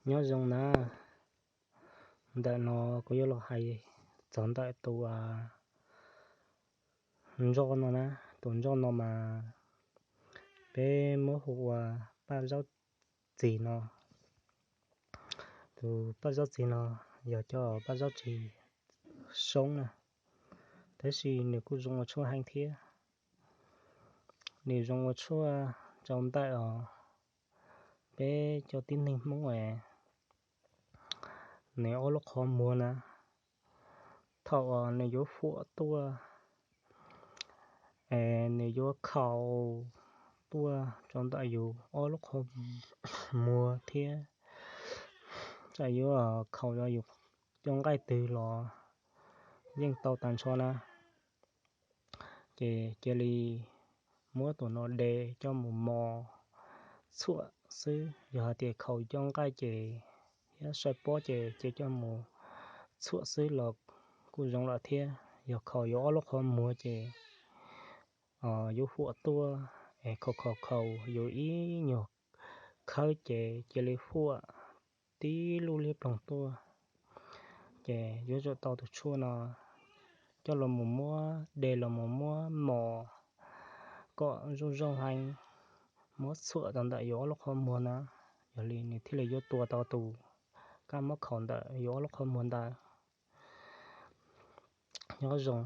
Nyob zoo na, ntawm no kuv yuav los hais txog ntawm tus ntsoj no na. Tus ntsoj no mas peb muab hu ua paj zaub txig no. Tus paj zaub txig no yog cov paj zaub txig soob na, tab sis nws kuj zoo ua tshuaj heev thiab. Nws zoo ua tshuaj rau ntawm os peb cov tib neeg Hmoob es nws ob lub qhov muag na, thaum uas nws yuav huam tuaj es nws yuav khaus tuaj rau ntawm yus ob lub qhov muag thiab, tsam yuav khaus yus cov nqaij twg los yeej tau tag nrho na. Ces cia li muab tus no de coj mus mos txhuam xwb. Yog hais tias khaus cov nqaij ces thiab sai pob ces cia coj mus txhuam xwb los kuj zoo lawm thiab. Yog khaus yus ob lub qhov muag ces yuav huam tuaj es khaus khaus khaus yus ib nyuag khawb ces cia li huam tib lub liab ploog tuaj. Ces yuav tsum tau tus tshuaj no coj los mus muab de los mus muab mos kom zoo zoo heev, muab txhuam tau ntawm yus ob lub qhov muag na, yog li nws thiaj li yuav tua tau tus kab mob khaus ntawm yus ob lub qhov muag ntawd. Nyob zoo,